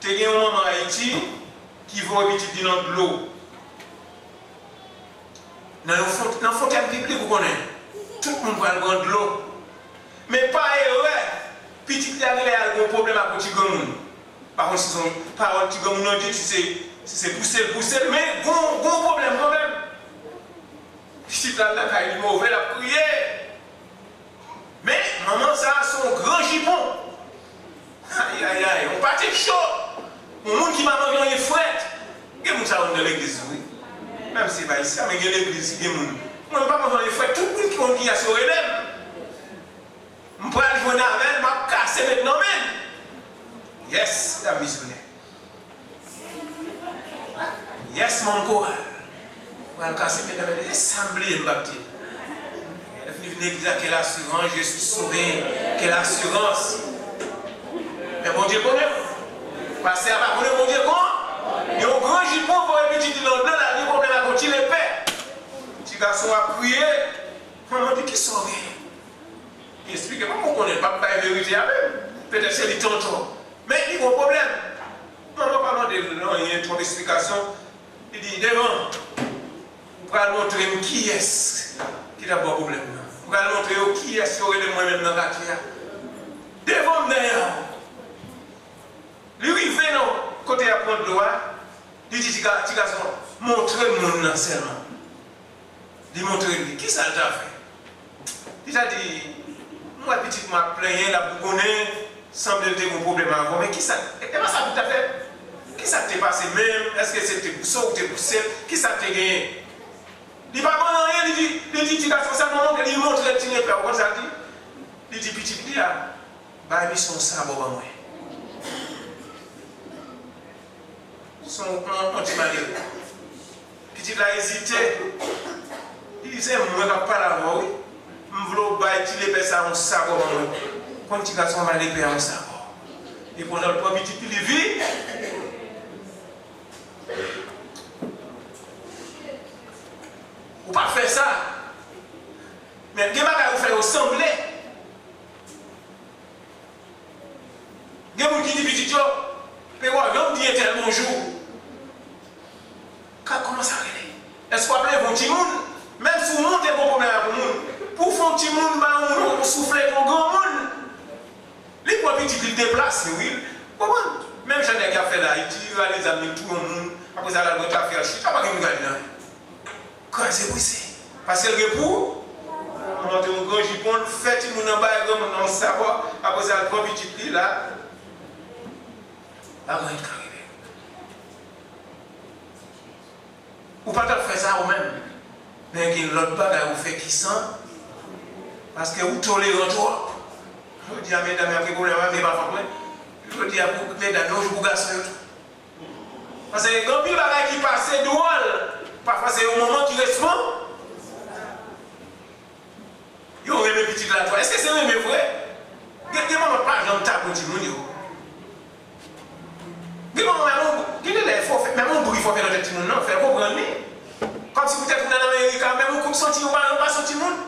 Te gen yon manman Ayiti ki voye pitit li nan dlo. Nan yon fon-, nan fontèn piblik, ou konnen, tout moun pral pran dlo. Men pa erè, pitit li a genlè al gen yon pwoblèm ak yon ti granmoun. Pa konn si se yon pawòl ti granmoun nan di, si se, si se pouse l, pouse l, men gon, gon pwoblèm kanmenm. Pitit la al lakay li move, l ap kriye. Men, manman sa a se yon gran jipon. Ayayay, yon pate cho. Yon moun ki pa manje anyen frèt. Gen moun sa yo nan legliz tou, wi. Menm si se pa isi a, men gen legliz ki gen moun. Mwen, m pa manje anyen frèt. Tout moun ki konn kiyès yo rele m. M pral jwenn avè l, m ap kase met nan men l. Yes, medam misyonè. Yes, manm koral. Pral kase men nan men, e sa m bliye m p ap di. Lè fini vin legliz la, quelle assurance, je suis sauvé. Quelle assurance. Men Bondye konnen. Pastè a pa konnen Bondye konnen. Yon gran jipon voye pitit li nan dlo, l al gen pwoblèm ak yon ti lepè. Ti gason ap kriye. Manman di, "Kisa w gen?" Li esplike, pa mwen konnen, l p ap bay verite a menm. Petèt se li t antò. Men li gon pwoblèm. Manman pa mande l anyen twòp esplikasyon. Li di, "Devan, ou pral montre m kiyès ki t ap ba w pwoblèm nan. Ou pral montre yo kiyès yo rele mwen menm nan katye a." Devan Li rive nan kote y ap pran dlo a, li di ti ga-, ti gason an, "Montre m moun nan sèlman." Li montre l li. Kisa l ta fè? Li ta di, "M wè pitit mwen ap plenyen, l ap bougonnen, sanble l te gen yon pwoblèm avan, men kisa, e, e pa sa pou l ta fè? Kisa k te pase menm? Èske se te pouse w, ou te pouse l? Kisa k te genyen?" Li pa ban l anyen, li di, li di ti gason sa, "Manman," li montre l ti lepè, ou konn sa l di? Li di pitit li a, "Bay misye yon sabò ban mwen." Se yon, yon, yon ti malere. Pitit la ezite. Li di, "Se mwen k ap pale avè w, wi. M vle w bay ti lepè sa yon sabò ban mwen." Konn ti gason bay lepè a yon sabò. Li pran l pran pitit li, li vi. Ou pa fè sa. Men gen bagay ou fè yo sanble. Gen moun ki di pitit yo, "Pe wè, janm di entèl bonjou." Ka kòman sa rele? Èske w ap leve yon timoun? Menm si w monte gon pwoblèm ak yon moun, pou w fè yon timoun ba yon, yon souflèt yon granmoun, li pran pitit li deplase, wi. Konprann? Menm jan nèg y ap fè la Ayiti, rale zam li touye yon moun, apre sa l al pran afè l chita, pa gen moun gade nan. Kraze brise. Paske l gen pou monte yon gran jipon, l fè timoun nan bay granmoun nan yon sabò, apre sa l pran pitit li la. Pa gen anyen k ka rive. Ou pa t ap fè sa ou menm. Men gen lòt bagay ou fè ki san. Paske ou toleran twòp. Jodi a medam y ap gen pwoblèm avè m, e pa fanm mwen. Jodi a pou medam yo, jou pou gason yo tou. Paske gen anpil bagay ki pase dwòl. Pafwa se yon manman ki respon-, yo renmen pitit la twò. Èske se renmen vre? Gen, gen manman k pa janm tape yon timoun yo. Gen manman, menm yon, gen de lè fò fè, menm yon bri fò fè nan tèt timoun nan, fè l konprann li. Kòmsi poutèt ou nan Amerika, menm yon kout santi ou pa, ou pa sou timoun.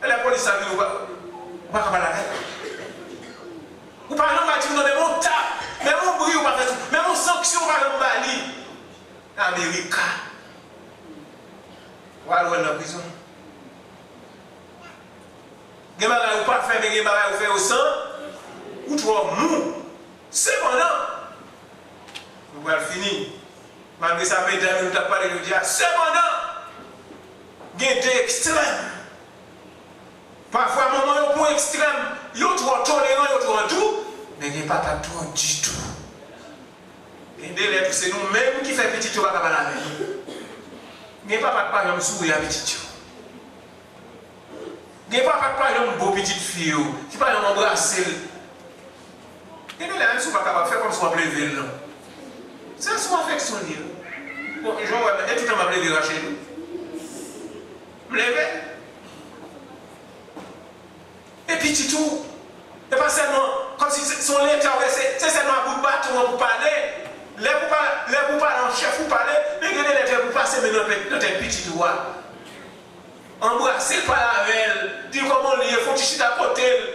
E lè polis la vini, ou pa, ou pa ka pale avè l. Ou pa janm bay timoun nan menm yon tap, menm yon bri ou pa fè sou, menm yon sanksyon ou pa janm ba li. Amerika. Ou al wè l nan prizon. Gen bagay ou pa fè, men gen bagay ou fè yo san, ou twò mou. Sepandan, nou pral fini. Malgre sa, medam yo, nou t ap pale jodi a. Sepandan, gen de ekstrèm. Pafwa, manman yo pran ekstrèm. Yo twò toleran, yo twò dou, men gen papa k twò di tou. Gen de lè tou, se nou menm ki fè pitit yo pa ka pale avè nou. Gen papa k pa janm souri a pitit yo. Gen papa k pa janm bo pitit fi yo, ki pa janm anbrase l. Gen de lè, menm si w pa kapab, fè kòmsi w ap leve l, non. Se sou afeksyon l ye. Bon, jan w wè, e toutan m ap leve Rachel, wi. M leve l. E pitit ou, e pa sèlman, kòmsi se, se yon leta w ye, se, se sèlman a bout baton an pou pale. Lè pou pa, lè pou pale an chèf ou pale, men gen de lè pou pase men nan tèt, nan tèt pitit ou a. Anbrase l, pale avè l, di l kòman l ye, fè yon ti chita kote l.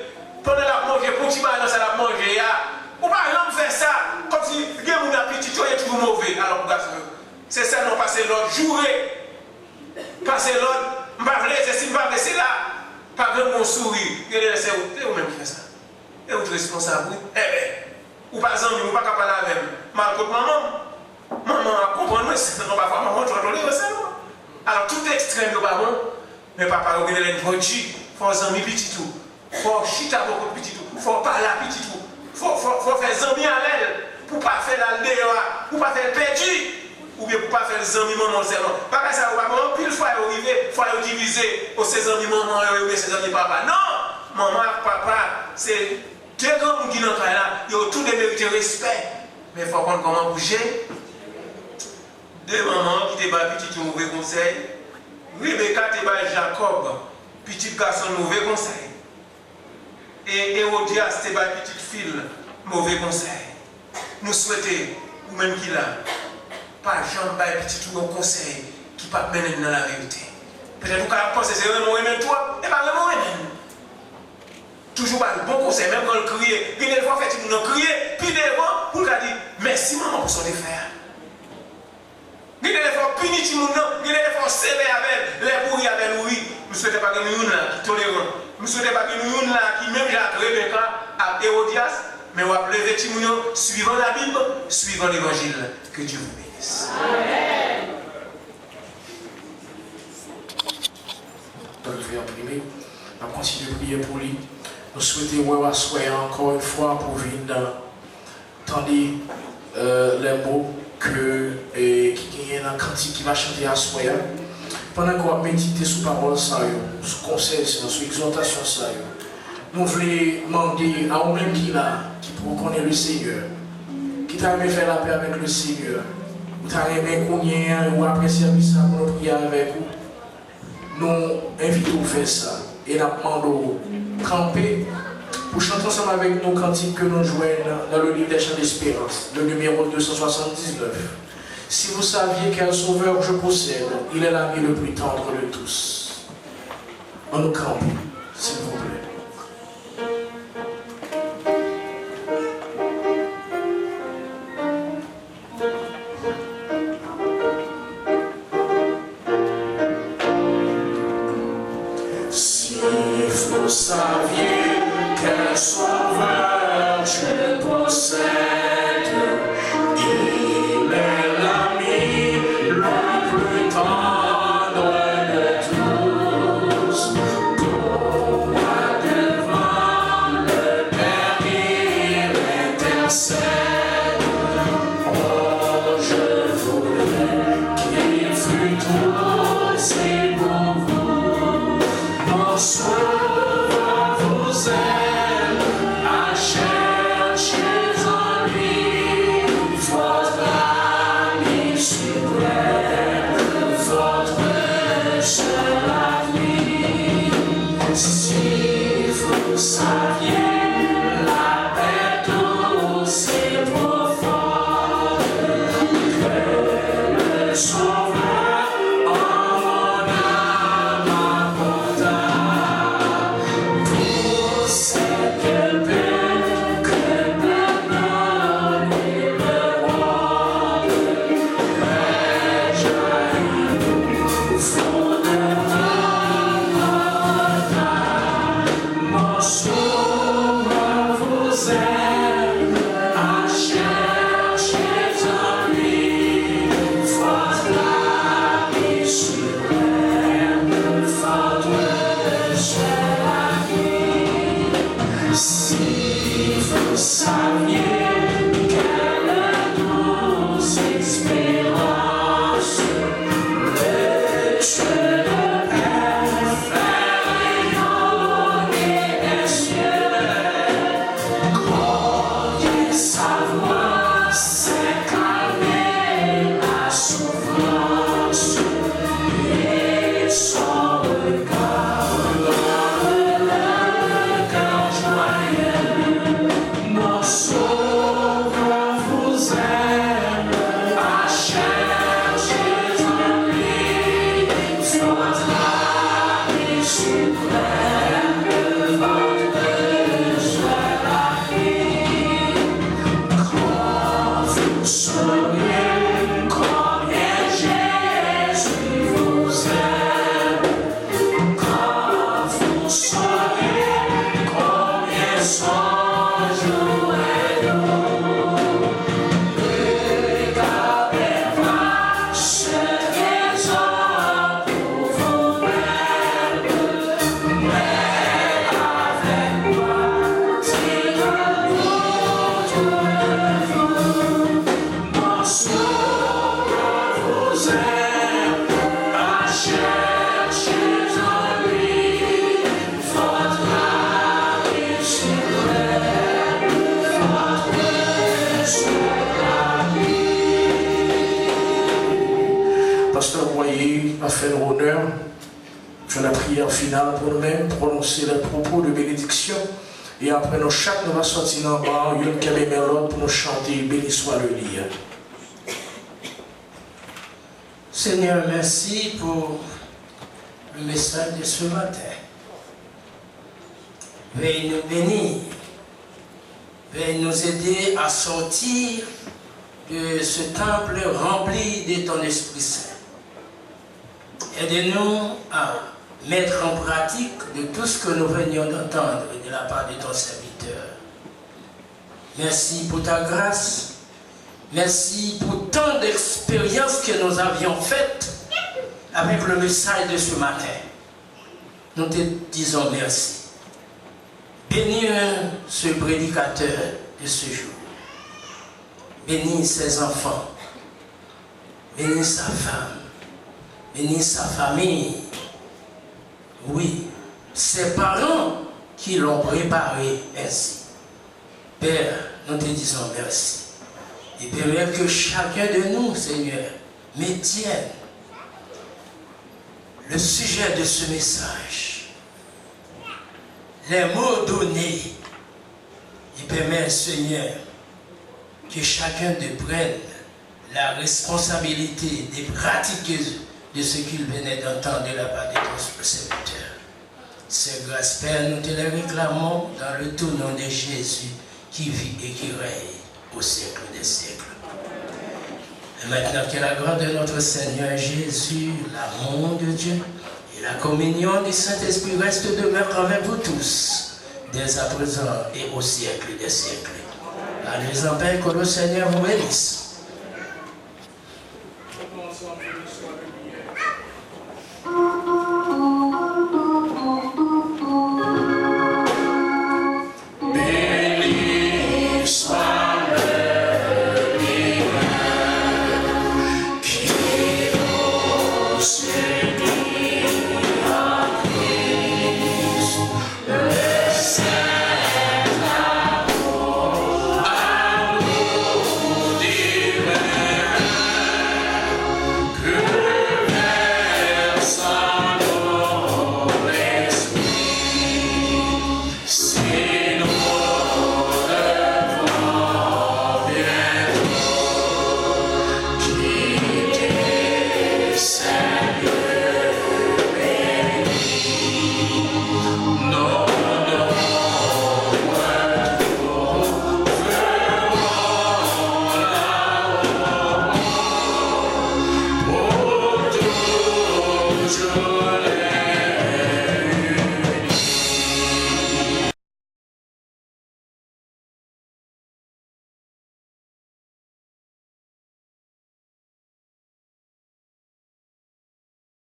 Pandan l ap manje, pran yon ti bagay nan sa l ap manje a. Ou pa janm fè sa. Kòmsi gen moun ak pitit yo, yo toujou move, alò pou gason yo. Se sèlman pase lòd, joure, pase lòd, m pa vle, se si m pa vle, se la. Pa gen moun souri, gen de lè se ou, se ou menm ki fè sa. E ou t responsab, wi. Enben, ou pa zanmi m, ou pa ka pale avè m. M al kot manman m. Manman m ap konprann mwen, se non, pafwa manman w twò tolere sèlman. Alò, tout ekstrèm yo pa bon, men papa yo gen de lè n twò di. Fò w zanmi pitit ou. Fò w chita bò kot pitit ou. Fò w pale a pitit ou. Fò, fò, fò w fè zanmi avè l. Pou w pa fè l al deyò a. Pou w pa fè l pèdi. Oubyen pou w pa fè l zanmi manman w sèlman. Bagay sa yo pa bon, anpil fwa yo rive, fwa yo divize. O se zanmi manman yo, oubyen se zanmi papa. Non! Manman ak papa, se de granmoun ki nan kay la, yo tou de merite respè. Men fò w konn kòman pou jere. De manman ki te bay pitit yo move konsèy. Rebeka te bay Jakòb, pitit gason l, move konsèy. E Ewodyas te bay pitit fi l move konsèy. Nou swete, ou menm ki la, pa janm bay pitit ou yon konsèy ki p ap mennen l nan laverite. Petèt ou ka ap panse se renmen w renmen l twòp, e pa renmen w renmen l. Toujou ba l bon konsèy, menm kan l kriye. Gen de fwa, fè timoun nan kriye pi devan pou l ka di, "Mèsi, manman, pou sa w te fè a." Gen de lè fò w pini timoun nan, gen de lè fò w sevè avè l, lè pou w ri avè l ou ri. M swete pa gen nou youn la ki toleran. M swete pa gen nou youn la ki menm jan ak Rebeka, ak Ewodias, men w ap leve timoun yo suivant la Bible, suivant l'évangile. Que Dieu vous bénisse. Amen. Donk, fè yon priye. N ap kontinye priye pou li. Nou swete wè w aswè a ankò yon fwa pou vin tande, euh, les mots que, eh, ki genyen nan kantik ki va chante aswè a. Pandan ke w ap medite sou pawòl sa yo, sou konsèy sa yo, sou egzòtasyon sa yo, nou vle mande a ou menm ki la, ki poko konnen le Senyè, ki ta renmen fè lapè avèk le Senyè, ou ta renmen kounye a, ou apre sèvis la, pou nou priye avèk ou. Nou envite w fè sa e n ap mande w kanpe pou chante ansanm avèk nou kantik ke nou jwenn dans le livre des chants d'espérance, le numéro deux cent soixante-dix-neuf. Si vous saviez quel sauveur je possède, il est l'ami le plus tendre de tous. Ann nou kanpe, silvouplè. Si vous saviez quel sauveur je possède, il est l'ami le plus tendre de tous. Pour moi devant le Père il intercède. Oh, je voudrais qu'il fût aussi pour vous. Mon sauveur vous aime, à chercher en lui, votre ami suprême, votre seul avenir. Si vous saviez la paix douce et profonde que le Sauveur en mon âme apporta, pour cette paix que peuple et le monde est jailli, vous ne regrettez pas. Mon sauveur vous aime, à chercher en lui, votre ami suprême, votre seul ami. Si vous saviez quelle douce espérance, le Dieu de paix fait rayonner les cieux. Croyez savoir, c'est calmer la souffrance et son regard rend le cœur joyeux. Mon sauveur vous aime, à chercher en lui, votre ami suprême, votre seul ami. Quand vous sauriez combien Jésus vous aime, quand vous sauriez combien son jour est doux, regardez voir ce trésor pour vous-même, mais avec moi, dites-le autour de vous. Mon sauveur vous aime, à chercher en lui, votre ami suprême, votre seul ami. Pastè Boyer va fè nou onè, fè lapriyè final pou nou menm, pwononse lè pwopo de benediksyon, e apre nou chak nou va sòti nan ban, youn kenbe men lòt pou nou chante Béni soit le lieu. Seigneur, merci pour le message de ce matin. Veuille nous bénir. Veuille nous aider à sortir Que ce temple rempli de ton Esprit Saint. Aide-nous à mettre en pratique de tout ce que nous venions d'entendre de la part de ton serviteur. Merci pour ta grâce. Merci pour tant d'expériences que nous avions faites avec le message de ce matin. Nous te disons merci. Bénis ce prédicateur de ce jour. Bénis ses enfants. Bénis sa femme. Bénis sa famille. Oui, ses parents qui l'ont préparé ainsi. Père, nous te disons merci. Et permets que chacun de nous, Seigneur, maintienne le sujet de ce message, les mots donnés, et permets, Seigneur, que chacun de prenne la responsabilité de pratiquer de ce qu'il venait d'entendre de la part de ton serviteur. Ces grâces, Père, nous te les réclamons dans le tout nom de Jésus qui vit et qui règne au siècle des siècles. Et maintenant que la grâce de notre Seigneur Jésus, l'amour de Dieu et la communion du Saint-Esprit reste et demeure avec vous tous, dès à présent et au siècle des siècles. Allez en paix, que le Seigneur vous bénisse.